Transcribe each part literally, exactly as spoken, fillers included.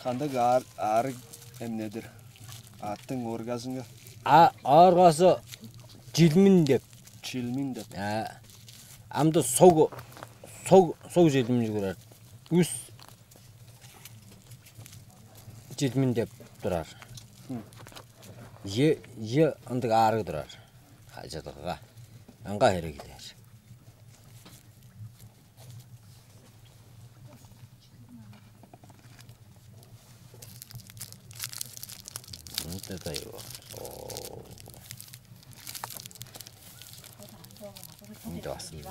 Кандыг аар, аарыг эмнедир? Аъттың ооргазынга. А, ооргазы чилмин деп. Чилмин деп. А, амды сог, сог, сог чилмин чүгүрер. Үс чилмин деп турар. Хм. Е, е ындыг аарыг турар. Чыдыгга. Ынга херегилер. Ынча-даа ийик. Оо. Ынча бассын.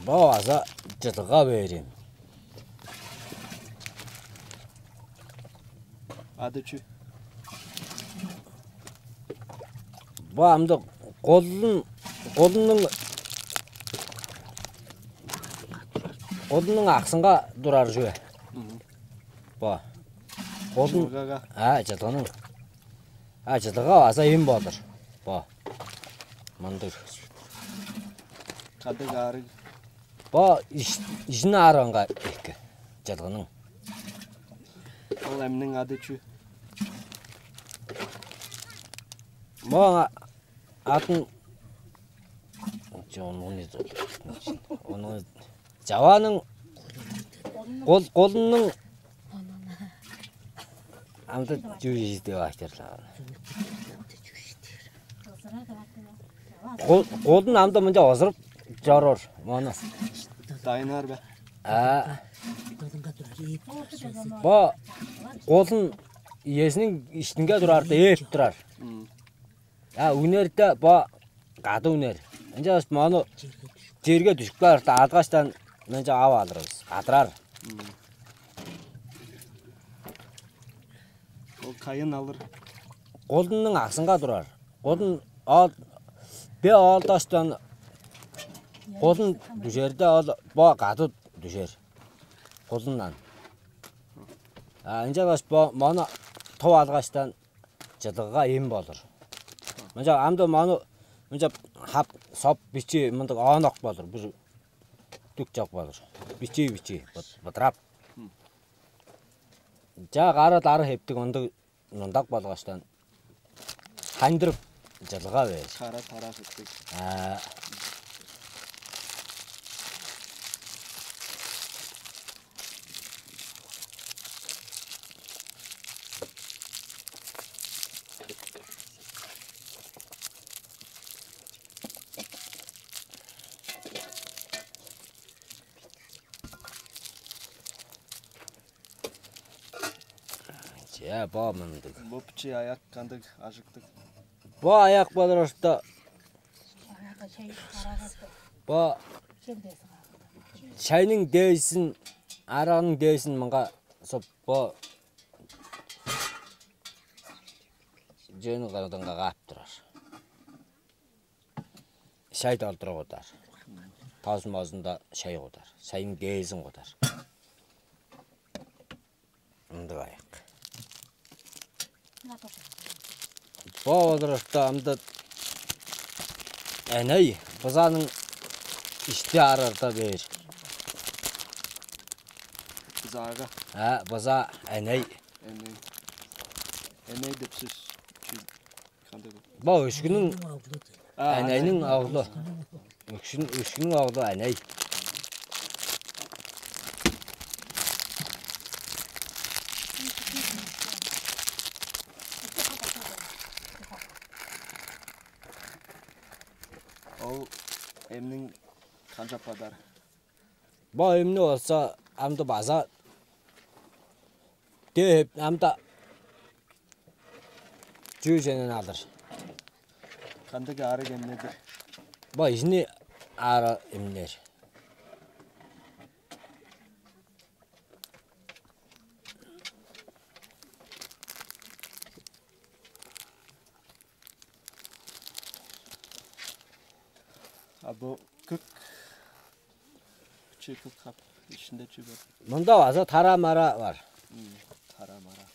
Бо база чыдыгга бээр ийин. Ады чүү? Бо амды колун, колунуң, колунуң аксынга турар чүве. Мгм. Бо. Колун. Чыдыгга. А, чыдыгның. А, чыдыгга база эм болур. Бо. Мындыг. Кадыг аарыг. Бо иш-, ижин аарыынга эки. Чыдыгның. Ол эмниң ады чүү? Моң атын, чо, ону не зор. Ону чавааның кол, колунуң амды чүү чиис деп айтырлар. Кол, колун амды мынча озуруп чоруур мону. Дайнаар бе? А. Бо колун иезиниң иштинге турарда ээп турар. Мм. А үнерде бо кады үнер. Ынчангаш мону черге дүжүп каарда, адгаштан мынча ап алырывыс, кадырар. Мм. Ол кайын алыр? Колунуң аксынга турар. Колун ол бе оолдаштан колун дүжерде ол бо кады дүжер. Колундан. А ынчангаш бо мону топ алгаштан чыдыгга эм болур. Мынча амды мону мынча хап соп бичи мындыг оонок болур. Бир дүк чок болур. Бичи-бичи быт-, бытырап. Чаа кара дары хептиг ындыг мындак болгаштан хандырып чыдыгга бээр. Кара тарак хептиг. А. Че, бо мындыг. Бо бичии аяк кандыг ажыктыг? Бо аяк болур орта. Бо чайның дээзин, арагның дээзин мынга соп бо жөөнү кырыдынга каап турар. Шай долдуруп одар. Тозун-мозунда шай кудар. Шайның дээзин кудар. Ындыг аяк. Бо олурарта амды эней бызаның ишти арарда бээр. Бызаага. А, быза эней. Эней. Эней деп сөс. Чү-, кандай бу? Бо өшкүнүң А, энейниң оглу. Өшкүн, өшкүнүң оглу эней. Ол эмниң канчап бадар? Бо эмни болза амды база дээп амда чүү ченен алыр. Кандыг аарыг эмнедир? Бо ижини аара эмнер. А бо күк, чү күк хап, ишинде чү бар? Мында база тара-мара бар. М, тара-мара.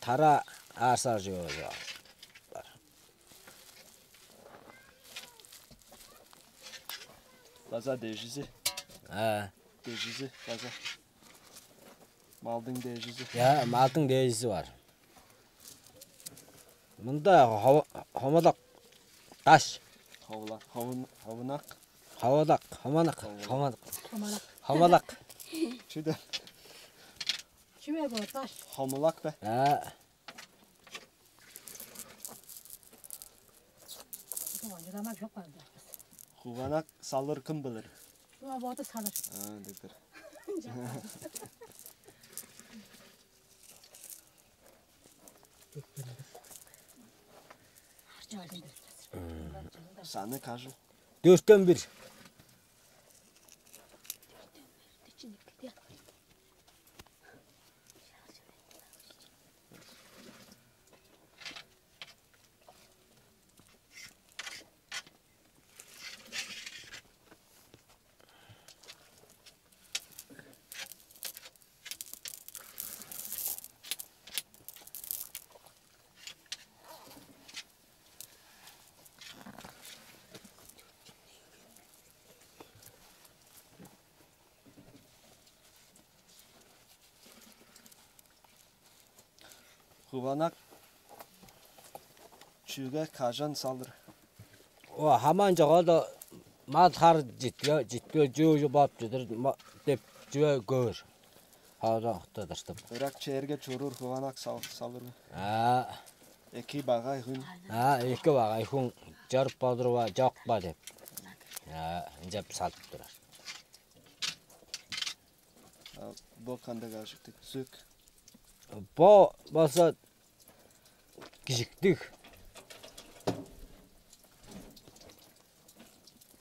Тара аарсар чүве бар. База дежизи. А, Дежизи база. Малдың дежизи. Я, малдың дежизи бар. Мында хо-, хомалак даш. Ховула-, ховун-, ховунак. Ховалак, хоманак, хомалак. Хомалак. Чүдө? Чүве бо даш. Хомулак бе? А. Бо ынчыдамар чок баанда. Хуганак салыр кым билир? Бо боду салыр. А, дектер. Саны кажыл. Дөрттен бир. Хыванак чүге кажан салыр? О, хамаан чогал-даа мал хар читке, читке чүү-чүү болуп чыдыр ма-, деп чүве көөр. Хавадан куттадыртып. Ырак черге чоруур хыванак сал-, салыр. А, Эки багай хүн. А, эки багай хүн чоруур болур ба, чок ба деп. А, ынчап салып турар. А, бо кандай кажыктыг? Сүк. Бо болза кижиктиг.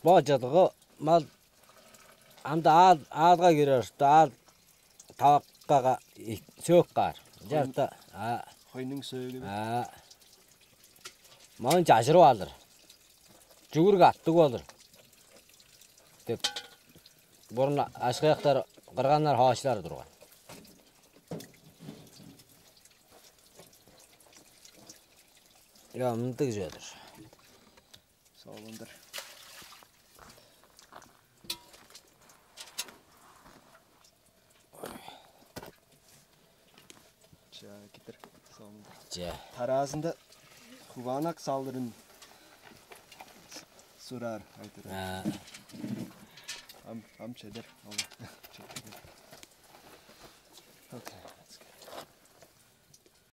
Бо чыдыгы мал анда аал, аалга кирер, аал таваккага сөк каар. Чарта, а, Хойнуң сөөгү бе? А, моон чажырып алыр. Чүгүр каттыг болур деп бурун ашкаяктар кырганнар хоочулар турган. Ё, мындыг чүве-дир. Соолундур. Чаа, китир. Соолундур. Че. Тараазында хуваанак салырын сураар айтыр. А. Ам, ам чедер. Ол.